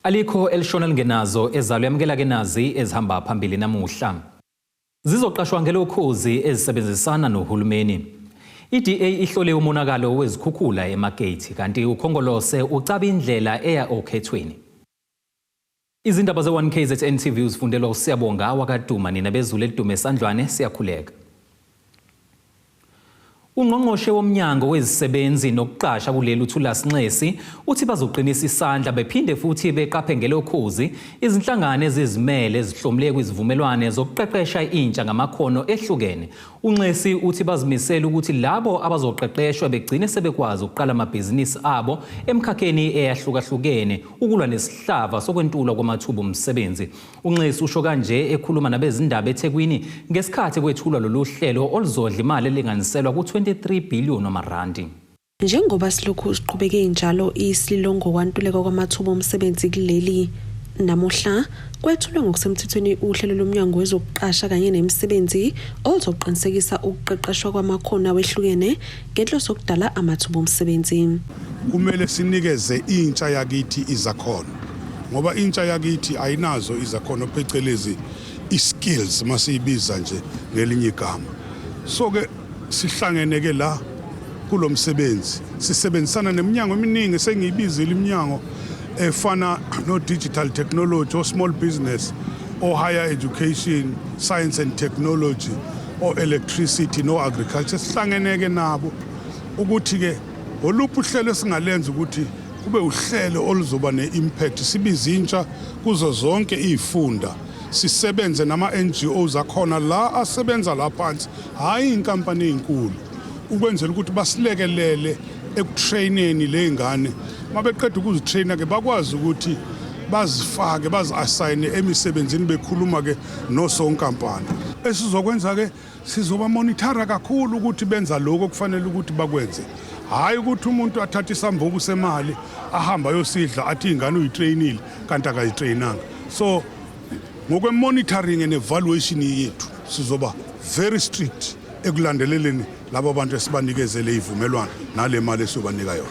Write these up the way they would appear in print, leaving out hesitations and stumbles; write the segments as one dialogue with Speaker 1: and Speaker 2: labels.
Speaker 1: Alikho elishona lingenazo ezalo. Yamukela ke nazi ezihamba phambili namuhla. Zizoqashwa ngelokhozi ezisebenzisana nohulumeni. I-DA ihlole umonakalo wezikhukhula eMagate, kanti uKhongolose ucaba indlela eya okhethweni. Izindaba ze-1 KZN TV uzifundelwa uSiyabonga wakaDuma. Nina bezulu elidume esandlwane, siyakhuleka. Ungqongqoshe womnyango wezisebenzi nokuqasha kuleli, uThulas Nxesi, uthi bazoqinisa isandla bephinde futhi beqaphe ngelokhozi izinhlangano ezizimele ezihlomule kwizivumelwane zokuqeqesha intsha ngamakhono ehlukene. UNxesi uthi bazimisele ukuthi labo abazoqeqeshwa begcine sebekwazi ukuqala amabhizinisi abo emkhakheni eyahlukahlukene ukulwa nesihlava sokwentulwa kwamathuba omsebenzi. UNxesi usho kanje ekhuluma nabezindaba eThekwini ngesikhathi kwethulwa lolu hlelo oluzodla imali elinganiselwa ku-23 billion wamarandi.
Speaker 2: Njengoba silokhu siqhubeke njalo isililo ngokwantuleka kwamathuba omsebenzi kuleli, namuhla kwethulwe ngokusemthethweni uhlelo lomnyango wezokuqasha kanye nemisebenzi oluzoqinisekisa ukuqeqeshwa kwamakhono awehlukene ngenhloso yokudala amathuba omsebenzi.
Speaker 3: Kumele sinikeze intsha yakithi izakhono, ngoba intsha yakithi ayinazo izakhono, phecelezi i-skills masiyibiza nje ngelinye igama. So ke sihlangene ke la kulo msebenzi, sisebenzisana neminyango eminingi esengiyibizile, iminyango efana no-digital technology, o-small business, o-higher education, science and technology, o-electricity no-agriculture. Sihlangene-ke nabo ukuthi-ke oluphi uhlelo esingalenza ukuthi kube uhlelo oluzoba ne-impact. Sibize intsha kuzo zonke iy'funda, sisebenze nama-NGOs akhona la asebenza la phansi, hhayi iy'nkampani ey'nkulu, ukwenzela ukuthi basilekelele ekutraineni le ngane. Uma beqeda ukuzitraina-ke, bakwazi ukuthi bazifake, bazi-asayine emisebenzini, bekhuluma-ke nosonkampani. Esizokwenza-ke, sizoba monithara kakhulu ukuthi benza lokho okufanele ukuthi bakwenze, hhayi ukuthi umuntu athathe isambuku semali ahambe ayosidla, athi iy'ngane uyitrainile kanti akayitrainanga. So ngokwe-monitoring and evaluation yethu, sizoba very strict ekulandeleleni laba bantu esibanikezele ivumelwano nale mali esiyobanika yona.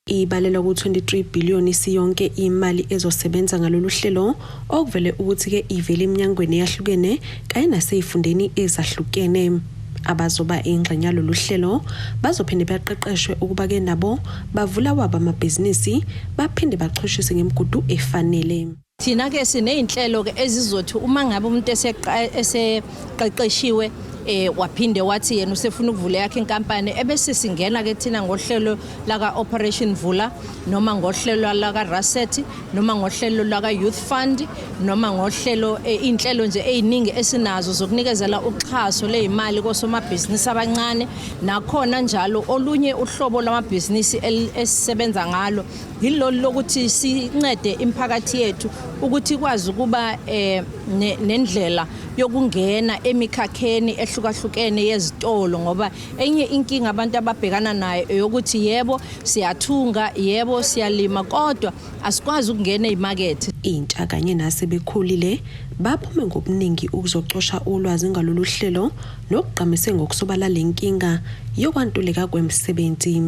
Speaker 2: Ibalelwa ku-23 billion isiyonke imali ezosebenza ngalolu hlelo, okuvele ukuthi-ke ivele eminyangweni eyahlukene kanye nasey'fundeni ezahlukene. Abazoba ingxenye yalolu hlelo bazophinde baqeqeshwe ukuba-ke nabo bavula wabo amabhizinisi, baphinde bachushiswe ngemigudu efanele.
Speaker 4: Thina ke siney'nhlelo ke ezizothi uma ngabe umuntu eseqeqeshiwe, waphinde wathi yena usefuna ukuvula yakhe inkampani, ebese singena ke thina ngohlelo laka Operation Vula, noma ngohlelo laka Raset, noma ngohlelo laka Youth Fund, noma ngohlelo inhlelo nje eziningi esinazo zokunikezela uxhaso lezimali kosomabhizinisi abancane. Nakhona njalo, olunye uhlobo lwamabhizinisi esisebenza ngalo yilolu lokuthi sincede imiphakathi yethu ukuthi ikwazi ukuba nendlela yokungena emikhakheni ehlukahlukene yezitolo, ngoba enye inkinga abantu ababhekana nayo eyokuthi yebo siyathunga, yebo siyalima, kodwa asikwazi ukungena ezimakethe.
Speaker 2: Intsha kanye nasebekhulile baphume ngobuningi ukuzocosha ulwazi ngalolu hlelo nokugqamise ngokusobala le nkinga yokwantuleka kwemisebenzi.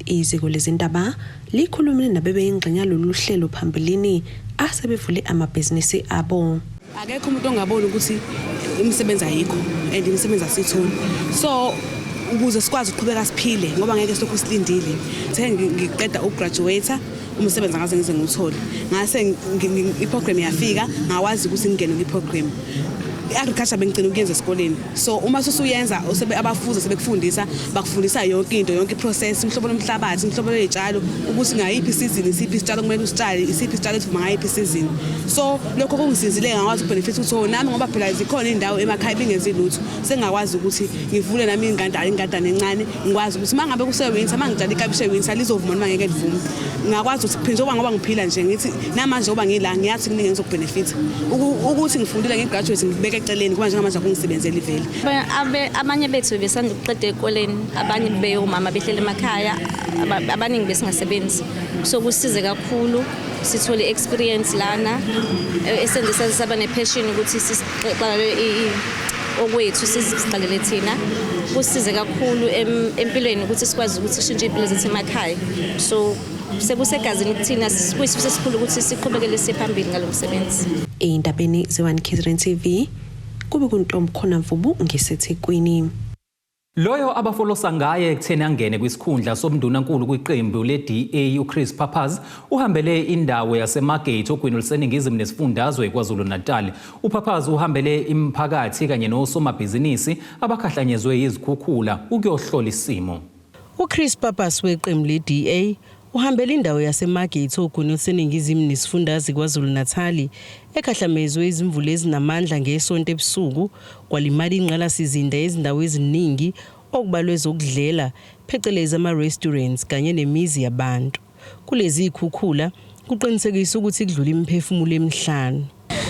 Speaker 2: Iziko lezindaba likhulumile nabebeyingxenye yalolu hlelo phambilini asebevule amabhizinisi abo.
Speaker 5: Akekho umuntu ongaboni ukuthi imisebenzi ayikho and imisebenzi asiyitholi, so ukuze sikwazi ukuqhubeka siphile, ngoba ngeke silokhu silindile. The ngiqeda ukugraduate, umsebenzi angaze ngize ngiwuthole. Ngase i-program yafika, ngakwazi ukuthi ngingene kwi-program. I-agriculture bengigcina ukuyenza esikoleni, so uma susuyenza usebe abafuza sebekufundisa, bakufundisa yonke into, yonke i-process, imihlobo lomhlabathi, imihlobo ley'tshalo, ukuthi ngayiphi isizini isiphi isitshalo kumele usitshale, isiphi isitshalo esivuma ngayiphi isizini. So lokho kungisizile, ngakwazi ukubhenefitha ukuthi oh, nami, ngoba phela zikhona iy'ndawo emakhaya ebingenzi lutho, sengingakwazi ukuthi ngivule nami ingadana encane, ngikwazi ukuthi uma ngabe kuse-winter, uma ngitshala ikabishi e-winter, lizovuma noma ngeke livume. Ngingakwazi ukuthi njengoba ngoba ngiphila nje, ngithi namanje ngoba ngila, ngiyazi kuningi engizokubhenefitha ukuthi ngifundile, ngigraduate, ngibeke eceleni, kuba njengamanje akungisebenzeli vele.
Speaker 6: Abanye bethu besanda ukuqeda ey'koleni, abanye beyomama behleli emakhaya, abaningi besingasebenzi, so kusize kakhulu sithole i-experience lana esenze saze saba ne-passion ukuthi siqale okwethu, siziqalele thina. Kusize kakhulu empilweni ukuthi sikwazi ukuthi sishintshe iy'mpilo zethu emakhaya, so Sekusegazini kuthina, kuyisifiso esikhulu ukuthi siqhubekele siye phambili ngalo msebenzi.
Speaker 2: Ey'ndabeni ze-1 KZN TV, kube kuntombi khona Mvubu ngiseThekwini.
Speaker 1: Loyo abafolosa ngaye ekutheni angene kwisikhundla sobundunankulu kwiqembu le-DA, uChris Pappas, uhambele indawo yaseMargate ogwini oluseningizimu nesifundazwe KwaZulu-Natal. UPappas uhambele imiphakathi kanye nosomabhizinisi abakhahlanyezwe yizikhukhula ukuyohlola isimo.
Speaker 7: UChris Pappas weqembu le-DA uhambele indawo yaseMargate ogwini oluseningizimu nesifundazwe KwaZulu-Natal ekhahlamezwe izimvula ezinamandla ngesonto ebusuku, kwalimala ingqalasizinda ezindawo eziningi, okubalwe ezokudlela, phecelezi ama-restaurants, kanye nemizi yabantu. Kulezi zikhukhula kuqinisekisa ukuthi kudlula imiphefumulo emihlanu.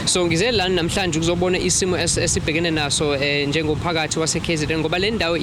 Speaker 8: So ngize lana namhlanje ukuzobona isimo esibhekene naso njengomphakathi wase-KZN, ngoba le ndawo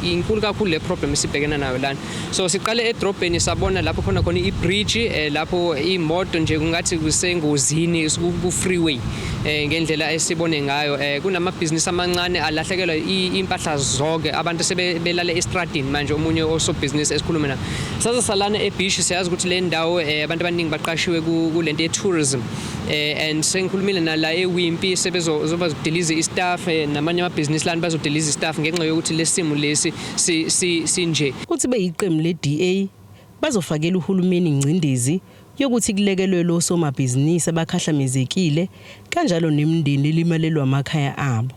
Speaker 8: inkulu kakhulu, le problem esibhekene nayo lana. So siqale edrobheni, sabona lapho khona khona i-bridge, lapho imoto nje kungathi kusengozini ku-freeway, ngendlela esibone ngayo. Kunamabhizinisi amancane alahlekelwa impahla zonke, abantu sebelale estradini manje, omunye osobhizinisi esikhulume naye. Saze salana ebhishi, siyazi ukuthi le ndawo abantu abaningi baqashiwe kulento ye-tourism, and sengikhulumile nala eWimpy, sebezodiliza i-staff, namanye amabhizinisi lana bazodiliza i-staff ngenxa yokuthi lesimo lesi sinje.
Speaker 7: Uthi beyiqembu le-DA bazofakela uhulumeni ingcindezi yokuthi kulekelelwe osomabhizinisi abakhahlamezekile, kanjalo nemindeni elimalelwa amakhaya abo.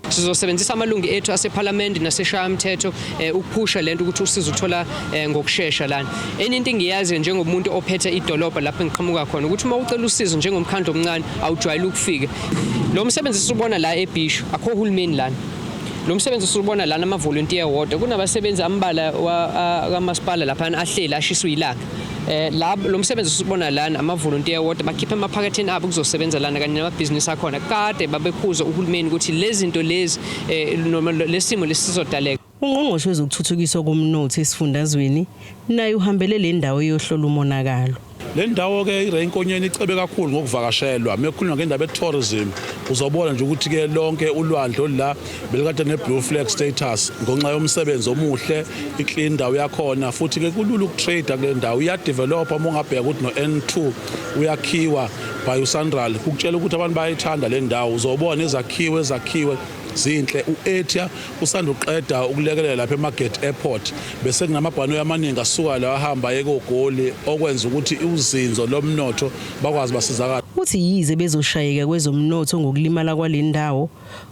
Speaker 8: Sizosebenzisa amalungu ethu asephalamende naseshayamthetho ukuphusha lento ukuthi usizo uthola ngokushesha lana. Enye into engiyazi njengomuntu ophethe idolobha lapho engiqhamuka khona, ukuthi uma ucela usizo njengomkhandlu omncane, awujwayele ukufika. Lo msebenzi esibona la ebhisho, akho uhulumeni lana. Lo msebenzi usubona lana ama-volunteer wodwa, kunabasebenzi ambala kamasipala laphana ahleli ashiswe ilanga. La lo msebenzi usubona lana ama-volunteer wodwa, bakhipha emaphaketheni abo kuzosebenza lana, kanye namabhizinisi akhona. Kade babekhuza uhulumeni ukuthi lezi zinto lezi, noma lesimo lesizodaleka.
Speaker 7: Ungqongqoshe wezokuthuthukiswa komnotho esifundazweni naye uhambele le ndawo eyohlola umonakalo.
Speaker 9: Le ndawo ke, iRay Nkonyeni, icebe kakhulu ngokuvakashelwa. Mekukhulunywa ngendaba ye-tourism, uzobona nje ukuthi ke lonke ulwandle olula belikade ne-blue flag status ngenxa yomsebenzi omuhle, i-clean ndawo yakhona, futhi ke kulula ukutrade kule ndawo. Iyadevelopa uma ungabheka ukuthi no-N2 uyakhiwa by uSANRAL, kukutshela ukuthi abantu bayayithanda le ndawo. Uzobona izakhiwo ezakhiwe zinhle. U-Etia usanda uqeda ukulekelela lapha eMargate Airport, bese kunamabhanoyi amaningi asuka la ahamba ekogoli, okwenza ukuthi uzinzo lomnotho bakwazi basizakala.
Speaker 7: Uthi yize bezoshayeka kwezomnotho ngokulimala kwale ndawo,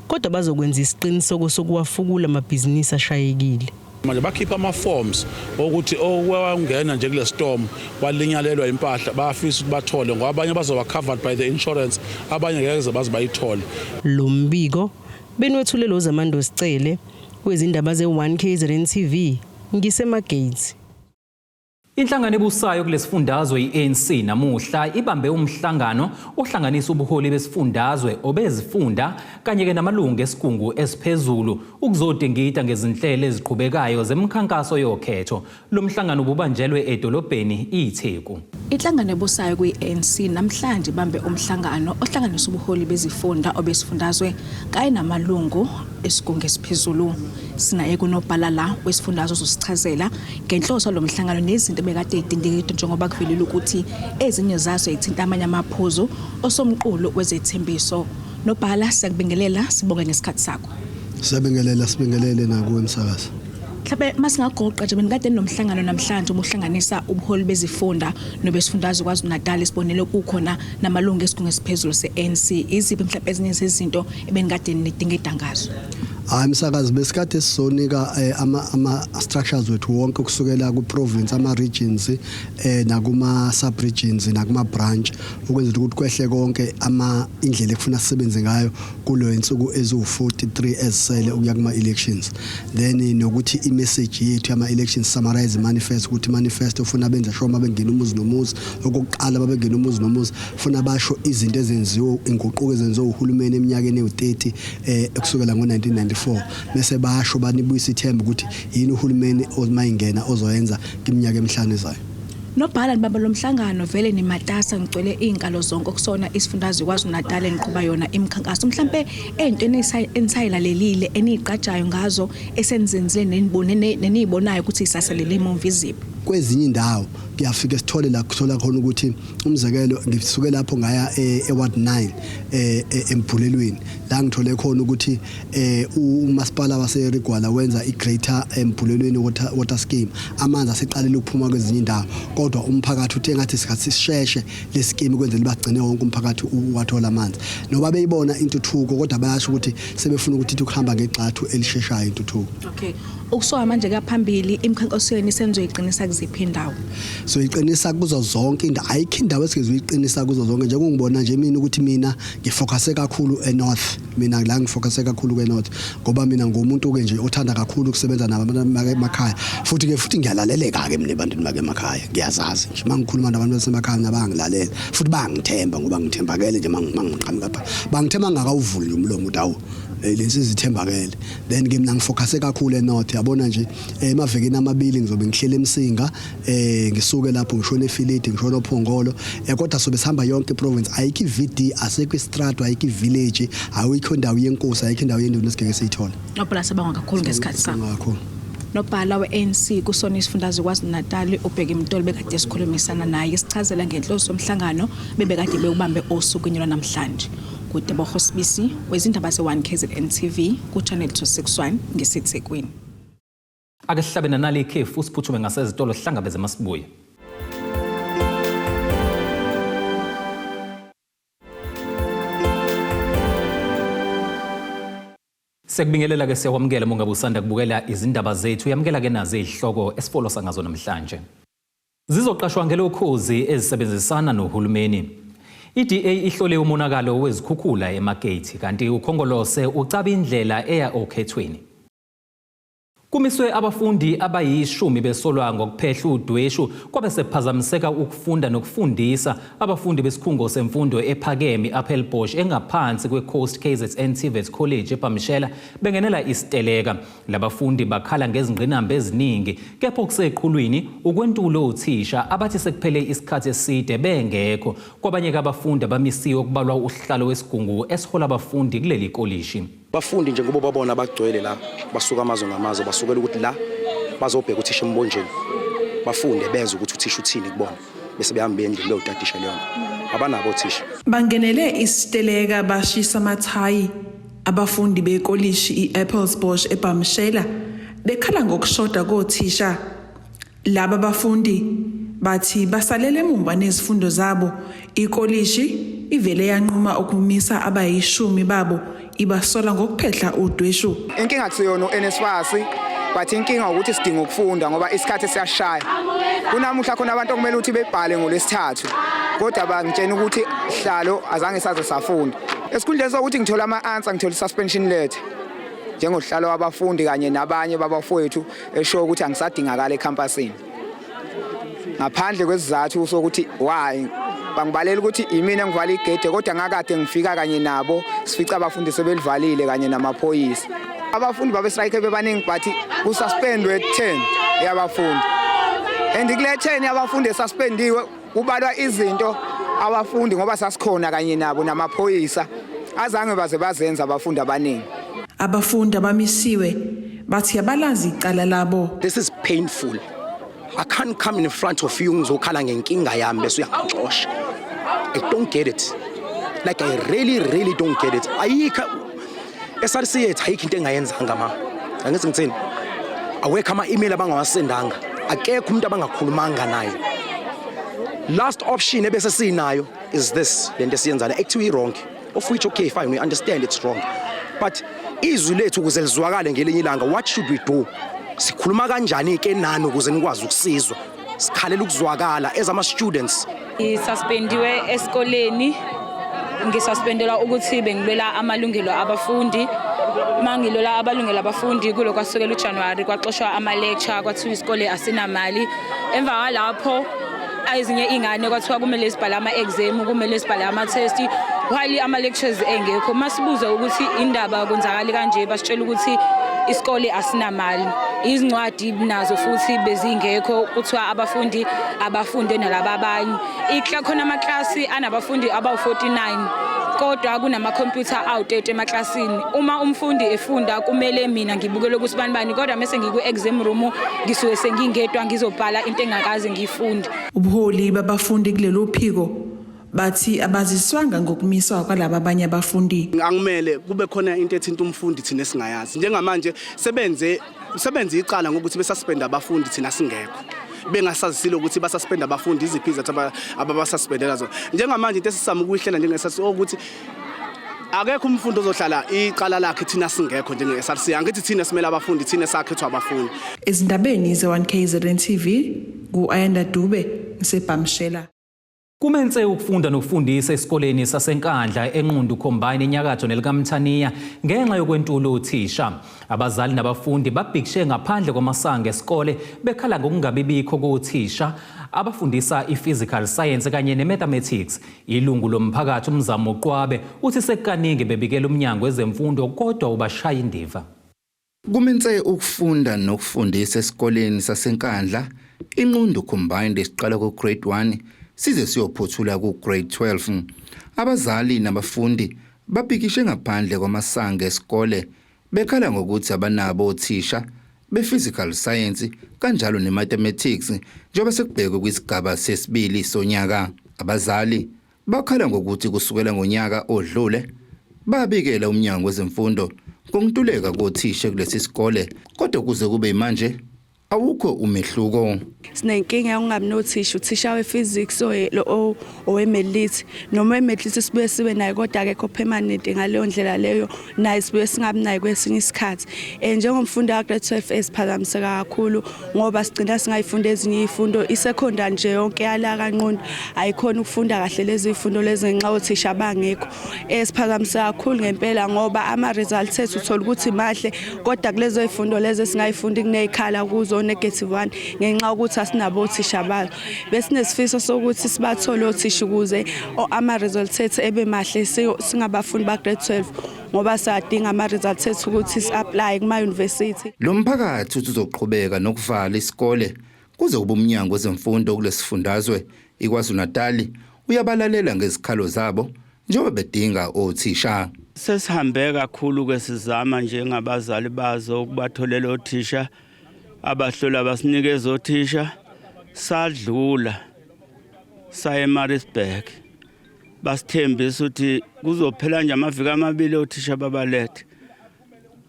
Speaker 7: kodwa bazokwenza isiqiniseko sokuwafukula amabhizinisi ashayekile.
Speaker 9: Manje bakhipha ama-forms okuthi okwangena nje kule storm walinyalelwa impahla, bayafisa ukuthi bathole, ngoba abanye bazoba covered by the insurance, abanye ngeke baze bayithole.
Speaker 7: Lo mbiko benwethule lo Zamando Sicele wezindaba ze-1 KZN TV, ngiseMargate.
Speaker 1: Inhlangano ebusayo kulesifundazwe i-ANC namuhla ibambe umhlangano ohlanganisa ubuholi besifundazwe, obezifunda, kanye-ke namalungu esigungu esiphezulu ukuzodingida ngezinhlelo eziqhubekayo zemikhankaso yokhetho. Lo mhlangano ububanjelwe edolobheni iTheku.
Speaker 5: Inhlangano ebusayo kwi-ANC namhlanje ibambe umhlangano ohlanganisa ubuholi bezifunda, obesifundazwe, kanye namalungu esigungu esiphezulu. Sinaye kunobhala la wesifundazwe ozosichazela ngenhloso lo mhlangano nezinto ebekade idingidwa, njengoba kuvelile ukuthi ezinye zazo zithinta amanye amaphuzu osomqulu wezethembiso. Nobhala, siyakubingelela, sibonge ngesikhathi sakho.
Speaker 10: Siyabingelela, sibingelele nakuwe emsakazi.
Speaker 5: Mhlawumbe masingagoqa nje, benikade nomhlangano namhlanje obuhlanganisa ubuholi bezifunda nobesifundazwe KwaZulu Natal, sibonele kukhona namalungu esigungu esiphezulu se-ANC. Iziphi mhlawumbe ezinye zezinto ebenikade nidingida ngazo?
Speaker 10: Hayi msakazi, besikade sizonika ama structures wethu wonke, kusukela ku province, ama regions, nakuma sub regions, nakuma branch, ukwenzela ukuthi kwehle konke ama indlela ekufuna sisebenze ngayo kulo insuku eziwu43 ezisele ukuya kuma elections, then nokuthi i-message yethu yama elections, summarize manifesto, ukuthi manifesto ufuna benze sure mabengena umuzi nomuzi, okokuqala babengena umuzi nomuzi, funa basho izinto ezenziwe, inguquko ezenziwe uhulumeni eminyakeni ewu30 kusukela ngo1994, bese basho banibuyisa ithemba ukuthi yini uhulumeni omayingena ozoyenza iminyaka emihlanu ezayo.
Speaker 5: Nobhala, nibamba lo mhlangano vele nimatasa, ngicwele iy'nkalo zonke kusona isifundazwe KwaZulu Natal eniqhuba yona imikhankaso. Mhlampe ey'ntweni enisayilalelile, eniyiqajayo ngazo, esenizenzile, nenibone neniyibonayo ukuthi isasalele emuva, iziphi?
Speaker 10: Kwezinye indawo kuyafika sithole la kuthola khona ukuthi, umzekelo, ngisuke lapho ngaya e-ward 9 eMbhulelweni, la ngithole khona ukuthi umasipala waseHarry Gwala wenza i-Greater Embhulelweni water scheme. Amanzi aseqalile ukuphuma kwezinye indawo, kodwa umphakathi uthe ngathi sikhathi sisheshe le scheme kwenzela bagcine wonke umphakathi wathola amanzi. Noba beyibona intuthuko, kodwa bayasho ukuthi sebefuna ukuthi ithi ukuhamba ngegxathu elisheshayo intuthuko.
Speaker 11: Okay, ukusuka manje kuyaphambili, imikhankaso yenu senizoyiqinisa kuziphi indawo?
Speaker 10: So iqinisa kuzo zonke indawo. Ayikho indawo esigezuyiqinisa kuzo zonke. Njengongibona nje mina ukuthi mina ngifocuse kakhulu eNorth, mina la ngifocuse kakhulu kweNorth, ngoba mina ngumuntu ke nje othanda kakhulu ukusebenza nabantu emakhaya, futhi ke futhi ngiyalaleleka ke mina ebantwini bake emakhaya. Ngiyazazi nje mangikhuluma nabantu basemakhaya nabangilalela, futhi bangithemba ngoba ngithembakele nje. Mangiqhamuka lapha bangithemba ngakawuvuli nje umlomo ukuthi awu, lensizwa ithembakele. Then ke mina ngifocuse kakhulu eNorth, yabona nje. Emavikini amabili ngizobe ngihlele eMsinga, ngisuke lapho ngishone eFilidi, ngishone oPhongolo, kodwa sobe sihamba yonke iprovince. Ayikho iVD, asekho istrato, ayikho ivillage, ayikho indawo yenkosi, ayikho indawo yenduna esigeke siyithole.
Speaker 11: Nobhala, sabonga kakhulu ngesikhathi sakho.
Speaker 10: Kakhulu.
Speaker 11: Nobhala we-ANC kusona isifundazwe KwaZulu-Natal, uBheki Mtolo, bekade sikhulumisana naye, sichazela ngenhloso yomhlangano bebekade bewubambe osukwini lwanamhlanje. KuTebogo Sibisi wezindaba ze-1 KZN TV ku-Channel 261 ngiseThekwini.
Speaker 1: Ake sihlabe nanali ikhefu, siphuthume ngasezitolo, sihlangabeze masibuye. Siyakubingelela ke, siyakwamukela uma ungabe usanda kubukela izindaba zethu. Yamukela ke nazi izihloko esifolosa ngazo namhlanje. Zizoqashwa ngelokhozi ezisebenzisana nohulumeni. I-DA ihlole umonakalo wezikhukhula eMargate, kanti uKhongolose ucaba indlela eya okhethweni. Kumiswe abafundi abayishumi besolwa ngokuphehla udweshu, kwabe sekuphazamiseka ukufunda nokufundisa abafundi besikhungo semfundo ephakeme i-Appelbosch engaphansi kwe-Coast KZN TVET College eBhamshela bengenela isiteleka. Labafundi bakhala ngezingqinamba eziningi, kepha okuseqhulwini ukwentula othisha abathi sekuphele isikhathi eside bengekho. Kwabanye-ke abafundi abamisiwe kubalwa usihlalo wesigungu esihola abafundi kuleli kolishi.
Speaker 12: Bafundi njengoba babona bagcwele la, basuka amazwe ngamazwe, basukela ukuthi la bazobheka uthisha embonjeni, bafunde, bezwe ukuthi uthisha uthini kubona, bese behamba endlini beyotadisha leyo nto. Abanabo othisha.
Speaker 13: Bangenele isiteleka, bashisa amathayi abafundi bekolishi i-Appelsbosch eBhamshela, bekhala ngokushoda kothisha. Laba bafundi bathi basalele emumva nezifundo zabo. Ikolishi ivele yanquma ukumisa abayishumi babo, ibasola ngokuphehla udweshu.
Speaker 14: Inkinga kusiyona u-NSFAS, but inkinga ukuthi sidinga ukufunda ngoba isikhathi siyashaya. Kunamuhla khona abantu okumele ukuthi bebhale ngolwesithathu, kodwa bangitshena ukuthi hlalo azange saze safunda. Esikhundleni sokuthi ngithola ama-answer, ngithola i-suspension letter njengohlalo wabafundi kanye nabanye babafowethu, esho ukuthi angisadingakala ecampusini ngaphandle kwesizathu sokuthi why. Bangibalela ukuthi imina engivala igede, kodwa ngakade ngifika kanye nabo, sifica abafundi sebelivalile kanye namaphoyisa. Abafundi babe-strike bebaningi, but kususpendwe 10 yabafundi, and kule 10 yabafundi esuspendiwe kubalwa izinto abafundi, ngoba sasikhona kanye nabo namaphoyisa, azange baze bazenza abafundi abaningi.
Speaker 13: Abafundi abamisiwe bathi abalazi icala labo.
Speaker 12: This is painful. I can't come in front of you ngizokhala ngenkinga yami bese uyangixosha. I don't get it. Like, I really really don't get it. Ayikho SRC yethu, ayikho into engayenzanga ma. Angithi ngithini? Awekho ama-email abangawasendanga. Akekho umuntu abangakhulumanga naye. Last option ebese sinayo is this, lento esiyenzayo ekuthiwa i-wrong. Of which, okay, fine, we understand it's wrong. But izwi lethu ukuze lizwakale ngelinye ilanga, what should we do? Sikhuluma kanjani ke nani ukuze nikwazi ukusizwa? Sikhalela ukuzwakala as ama students.
Speaker 15: Ngisuspendiwe esikoleni, ngisuspendelwa ukuthi bengilwela amalungelo abafundi. Uma ngilwela amalungelo abafundi kulo kwasukela uJanuwari, kwaxoshwa ama-lecture, kwathiwa isikole asinamali. Emva kwalapho ezinye iy'ngane kwathiwa kumele sibhale ama-exam, kumele sibhale ama-test while ama-lectures engekho. Masibuze ukuthi indaba kwenzakali kanje, basitshela ukuthi Isikole asinamali, izincwadi nazo futhi bezingekho, kuthiwa abafundi abafunde nalaba abanye. Khona amaklasi anabafundi abawu-49 kodwa kunamakhompyutha awu-30 emaklasini. Uma umfundi efunda kumele mina ngibukele ukuthi bani bani, kodwa mese ngiku-exam room ngisuke sengingedwa ngizobhala into engakaze ngiyifunde.
Speaker 13: Ubuholi babafundi kulelo phiko bathi abaziswanga ngokumiswa kwalaba abanye abafundi.
Speaker 16: Angimele kube khona into ethinta umfundi thina esingayazi. Njengamanje sebenze icala ngokuthi besasuspenda abafundi thina singekho, bengasazisile ukuthi basasuspenda abafundi iziphi izathu ababasuspendela zona. Njengamanje into esisama ukuyihlela njenge-SRC ukuthi akekho umfundi ozohlala icala lakhe thina singekho njenge-SRC. Angithi thina simele abafundi, thina sakhethwa abafundi.
Speaker 13: Ezindabeni ze-1 KZN TV, ku-Ayanda Dube ngisebhamshela.
Speaker 1: Kumense ukufunda nokufundisa esikoleni saseNkandla eNqundu Combine enyakatho nelikaMthaniya ngenxa yokwentula othisha. Abazali nabafundi babhikishe ngaphandle kwamasango esikole bekhala ngokungabibikho kothisha abafundisa i-physical science kanye ne-mathematics. Ilungu lomphakathi uMzamo Qwabe uthi sekukaningi bebikela umnyango wezemfundo kodwa ubashaya indiva.
Speaker 17: Kumense ukufunda nokufundisa esikoleni saseNkandla iNqundu Combined esiqala ku-grade 1 size siyophothula ku-grade 12. Abazali nabafundi babhikishe ngaphandle kwamasango esikole bekhala ngokuthi abanabo othisha be-physical science kanjalo ne-mathematics njengoba sekubhekwe kwisigaba sesibili sonyaka. Abazali bakhala ngokuthi kusukela ngonyaka odlule babikela umnyango wezemfundo ngokuntuleka kothisha kulesi sikole, kodwa kuze kube manje awukho umehluko.
Speaker 18: Sinenkinga yokungabi nothisha, uthisha we-physics owe-maths, noma we-maths sibuye sibe naye kodwa akekho permanent ngaleyo ndlela leyo, naye sibuye singabi naye kwesinye isikhathi. Njengomfundi ka-grade 12 esiphazamiseka kakhulu ngoba sigcina singayifunda ezinye izifundo. I-secondary nje yonke yala kaNqundu ayikhona ukufunda kahle lezi zifundo lezi ngenxa yothisha abangekho. Siphazamiseka kakhulu ngempela ngoba ama-results ethu uthola ukuthi mahle, kodwa kulezo zifundo lezi esingayifundi kunezikhala kuzo negative 1 ngenxa yokuthi asinabo othisha bazo. Besinesifiso sokuthi sibathole othisha ukuze ama-results ethu ebe mahle singabafundi ba-grade 12, ngoba siyadinga ama-results ethu ukuthi si-apply kuma-university.
Speaker 17: Lo mphakathi uthi uzoqhubeka nokuvala isikole kuze kube umnyango wezemfundo kulesifundazwe iKwaZulu-Natal uyabalalela ngezikhalo zabo njengoba bedinga othisha.
Speaker 19: Sesihambe kakhulu ke sizama njengabazali bazo ukubatholela othisha, abahlola basinikeza othisha. Sadlula saye eMaritzburg, basithembisa ukuthi kuzophela nje amaviki 2 othisha babalethe.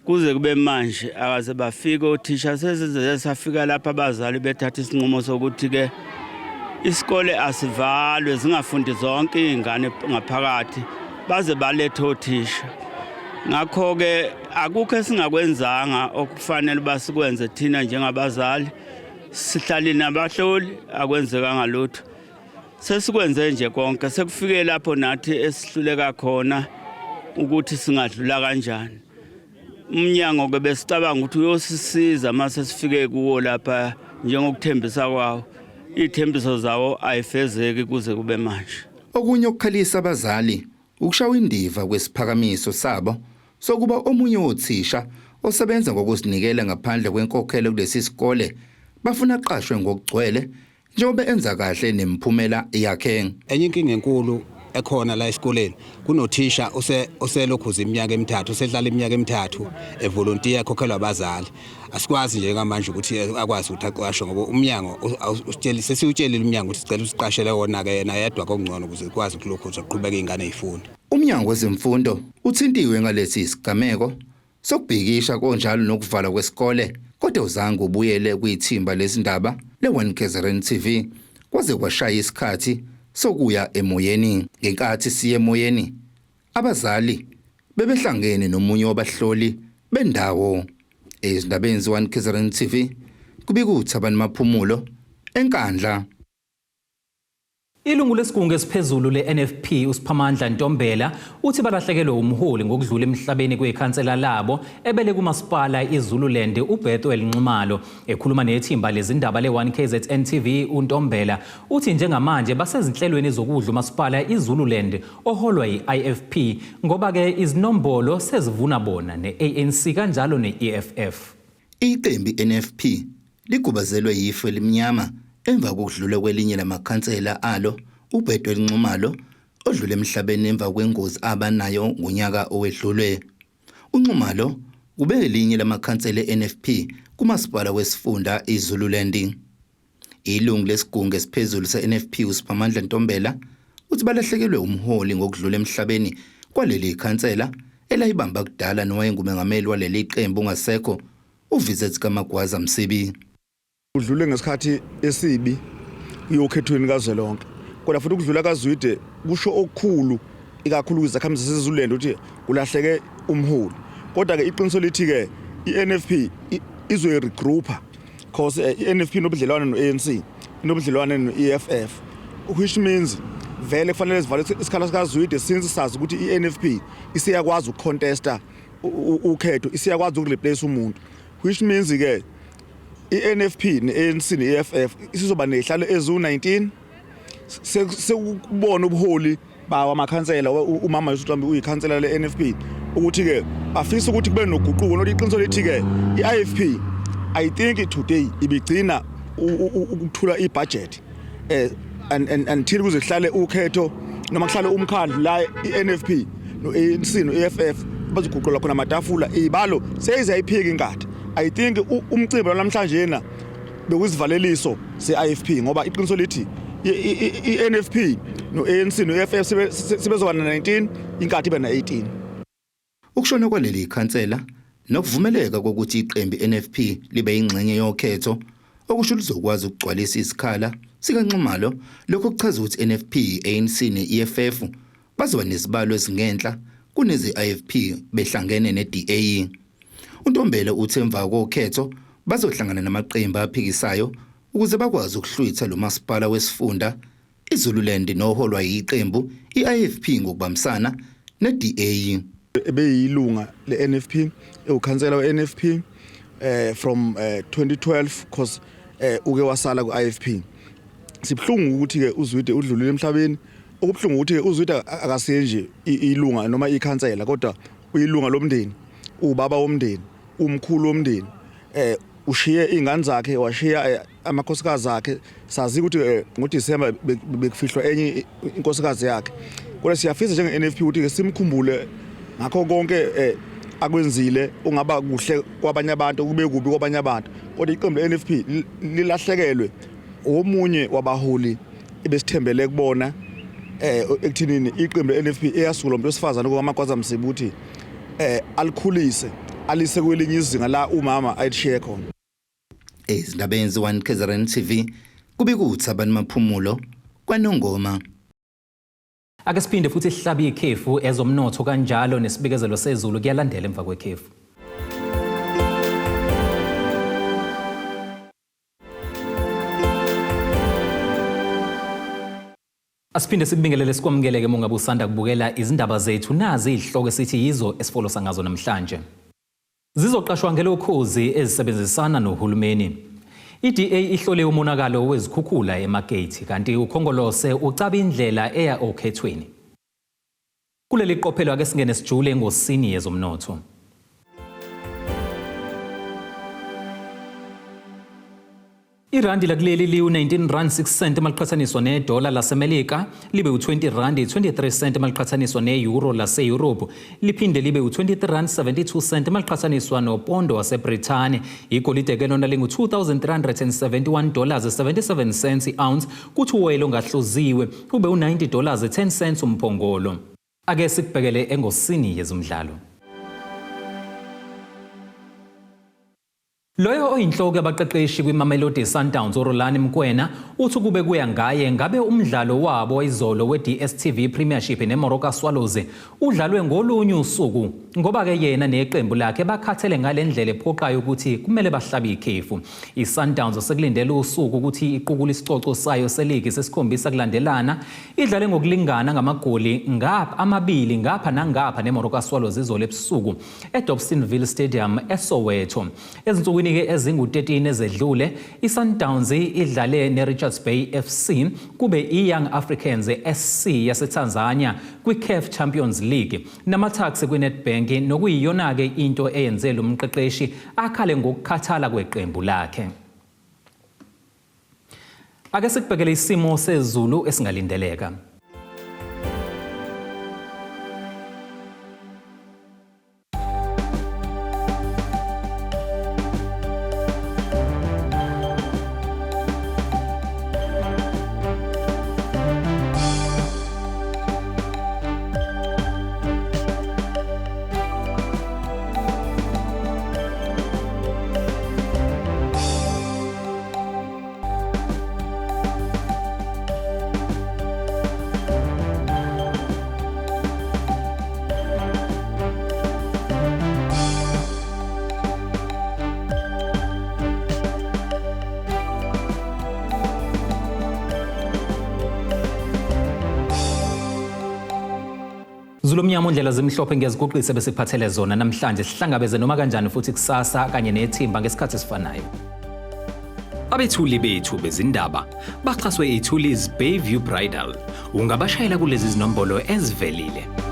Speaker 19: Kuze kube manje akaze bafike othisha. Sesize safika lapha abazali bethatha isinqumo sokuthi ke isikole asivalwe, zingafundi zonke izingane ngaphakathi baze balethe othisha. Ngakho-ke akukho esingakwenzanga okufanele basikwenze thina njengabazali. Sihlali nabahloli, akwenzekanga lutho. Sesikwenze nje konke, sekufike lapho nathi esihluleka khona ukuthi singadlula kanjani. Umnyango-ke besicabanga ukuthi uyosisiza uma sesifike kuwo lapha njengokuthembisa kwawo. Iy'thembiso zawo ayifezeki kuze kube manje.
Speaker 17: Okunye okukhalisa abazali ukushawa indiva kwesiphakamiso sabo sokuba omunye wothisha osebenza ngokuzinikela ngaphandle kwenkokhelo kulesi sikole bafuna aqashwe ngokugcwele njengoba enza kahle nemiphumela yakhe.
Speaker 20: Enye inkinga enkulu ekhona la esikoleni, kunothisha oselokhu iminyaka 3, usehlala iminyaka 3 evolunteer, ekhokhelwa abazali. Asikwazi njengamanje ukuthi akwazi ukuthi aqashwe ngoba umnyango usitsheli, sesiwutshelile umnyango ukuthi sicela usiqashele wona ke yena yedwa kokungcono ukuze sikwazi kulokhu ukuqhubeka izingane zifunde.
Speaker 17: Umnyango wezemfundo uthintiwe ngalesi sigameko sokubhikisha konjalo nokuvalwa kwesikole, kodwa uzange ubuyele kwithimba lezindaba le-1 KZN TV kwaze kwashaya isikhathi sokuya emoyeni. Ngenkathi siye emoyeni, abazali bebehlangene nomunye wabahloli bendawo. Ezindabeni ze-1 KZN TV, kubika uThabani Maphumulo eNkandla.
Speaker 1: Ilungu lesigungu esiphezulu le-NFP uSiphamandla Ntombela uthi balahlekelwe umholi ngokudlula emhlabeni kwekhansela labo ebele kumasipala iZululand uBethwel Nxumalo. Ekhuluma nethimba lezindaba le-1KZN TV uNtombela uthi njengamanje basezinhlelweni zokudla umasipala iZululand oholwa yi-IFP ngoba-ke izinombolo sezivuna bona ne-ANC kanjalo ne-EFF.
Speaker 17: Iqembu i-NFP ligubazelwe yifu elimnyama emva kokudlula kwelinye lamakhansela alo uBetwell Nxumalo odlule emhlabeni emva kwengozi abanayo ngonyaka owedlule. UNxumalo ube elinye lamakhansela e-NFP kumasipala wesifunda iZululand. Ilungu lesigungu esiphezulu se-NFP uSiphamandla Ntombela uthi balahlekelwe umholi ngokudlula emhlabeni kwaleli khansela elayibamba kudala nowayengumengameli waleli qembu ongasekho uVincent kaMagwaza Msibi.
Speaker 21: Udlule ngesikhathi esibi uyokhethweni kazwelonke, kodwa futhi ukudlula kaZwide kusho okukhulu ikakhulu kwizakhamizi zaseZululand ukuthi kulahleke umholi. Kodwa-ke iqiniso lithi-ke i-NFP izoyiregroupa cause i-NFP inobudlelwane no-ANC, inobudlelwane no-EFF, which means vele kufanele sivale isikhala sikaZwide since sazi ukuthi i-NFP isiyakwazi ukucontesta ukhetho, isiyakwazi ukureplace umuntu, which means-ke i-NFP ne-ANC ne-EFF isizoba nezihlalo eziwu-19. Sekubona ubuholi bawo amakhansela, umama Yusuf Mhlambi uyikhansela le-NFP, ukuthi-ke bafisa ukuthi kube noguquko. Not iqiniso lithi-ke i-IFP I think today ibigcina ukuthula ibudget and until kuze kuhlale ukhetho noma kuhlale umkhandlu la i-NFP no-ANC no-EFF bazoguqula khona amatafula, izibalo seyizayiphika inkatha. I think umcimbi namhlanje na bekuzivaleliso se-IFP ngoba iqiniso lithi i-NFP no-ANC no-EFF sebezoba na-19, inkatha ibe na-18.
Speaker 17: Ukushona kwaleli khansela nokuvumeleka kokuthi iqembu NFP libe ingxenye yokhetho okusho lizokwazi ukugcwalisa isikhala sikaNxumalo, lokho kuchaza ukuthi NFP, ANC ne-EFF bazoba nesibalo esingenhla kuneze-IFP behlangene ne-DA. UNtombela uthi emva kokhetho bazohlangana namaqembu aphikisayo ukuze bakwazi ukuhlwitha lo masipala wesifunda iZululand noholwa yiqembu i-IFP ngokubambisana ne-DA.
Speaker 21: Ebeyilunga le-NFP, ewukhansela we-NFP from 2012 cause uke wasala ku-IFP. Sibhlungu ukuthi ke uZwide udlulile emhlabeni. Okubhlungu ukuthi ke uZwide akasiye nje ilunga noma ikhansela, kodwa uyilunga lomndeni, ubaba womndeni, umkhulu womndeni. Ushiye izingane zakhe, washiya amakhosikazi akhe. Sazi ukuthi ngoDisemba bekufihlwa enye inkosikazi yakhe. Kodwa siyafisa njenge-NFP ukuthi ke simkhumbule ngakho konke akwenzile, ungaba kuhle kwabanye abantu kube kubi kwabanye abantu, kodwa iqembu le-NFP lilahlekelwe omunye wabaholi ebesithembele kubona ekuthinini iqembu le-NFP eyasungulwa umuntu wesifazane kukaMagwaza Msibi ukuthi alikhulise alise kwelinye izinga la umama ayishiye khona.
Speaker 17: Ezindabeni ze-1 KZN TV kubika uThabani Maphumulo kwaNongoma.
Speaker 1: Ake siphinde futhi sihlabe ikhefu, ezomnotho kanjalo nesibikezelo sezulu kuyalandela emva kwekhefu. Asiphinde sikubingelele sikwamukeleke uma ungabe usanda kubukela izindaba zethu. Nazi izihloko esithi yizo esifolosa ngazo namhlanje. Zizoqashwa ngelokhozi ezisebenzisana nohulumeni. I-DA ihlole umonakalo wezikhukhula eMargate, kanti uKhongolose ucaba indlela eya okhethweni. Kuleli qophelo ake singene sijule engosini yezomnotho. Irandi lakuleli liwu-19 rand 6 cent maliqhathaniswa nedola laseMelika, libe u-20 rand 23 cent maliqhathaniswa ne-euro lase-Europe, liphinde libe u-23 rand 72 cent maliqhathaniswa nopondo waseBrithani. Igolide ke lona lingu-2371 dollars 77 cents i-ounce, kuthi uwoyela ongahluziwe ube u-90 dollars 10 cents umphongolo. Ake sikubhekele engosini yezomdlalo. Loyo oyinhloko yabaqeqeshi kwiMamelodi Sundowns uRulani Mokwena uthi kube kuya ngaye ngabe umdlalo wabo izolo we-DStv Premiership neMoroka Swallows udlalwe ngolunye usuku ngoba-ke yena neqembu lakhe bakhathele ngale ndlela ephoqayo ukuthi kumele bahlabe ikhefu. I-Sundowns sekulindele usuku ukuthi iqukule isicoco sayo seligi sesikhombisa kulandelana idlale ngokulingana ngamagoli ngapha amabili ngapha nangapha neMoroka Swallows izolo ebusuku eDobsonville Stadium eSoweto. Ezinsukwini-ke ezingu-13 ezedlule, i-Sundowns idlale ne-Richards Bay FC kube i-Young Africans SC yaseTanzania kwi-CAF Champions League namaTuks kwi-Nedbank nokuyiyona-ke into eyenze lo mqeqeshi akhale ngokukhathala kweqembu lakhe. Ake sikubhekele isimo sezulu esingalindeleka. Zulu omnyama ondlela zimhlophe ngiyaziguqisa besikuphathele zona namhlanje sihlangabeze noma kanjani futhi kusasa kanye nethimba ngesikhathi esifanayo. Abethuli bethu bezindaba baxhaswe iThulis Bayview Bridal. Ungabashayela kulezi zinombolo ezivelile.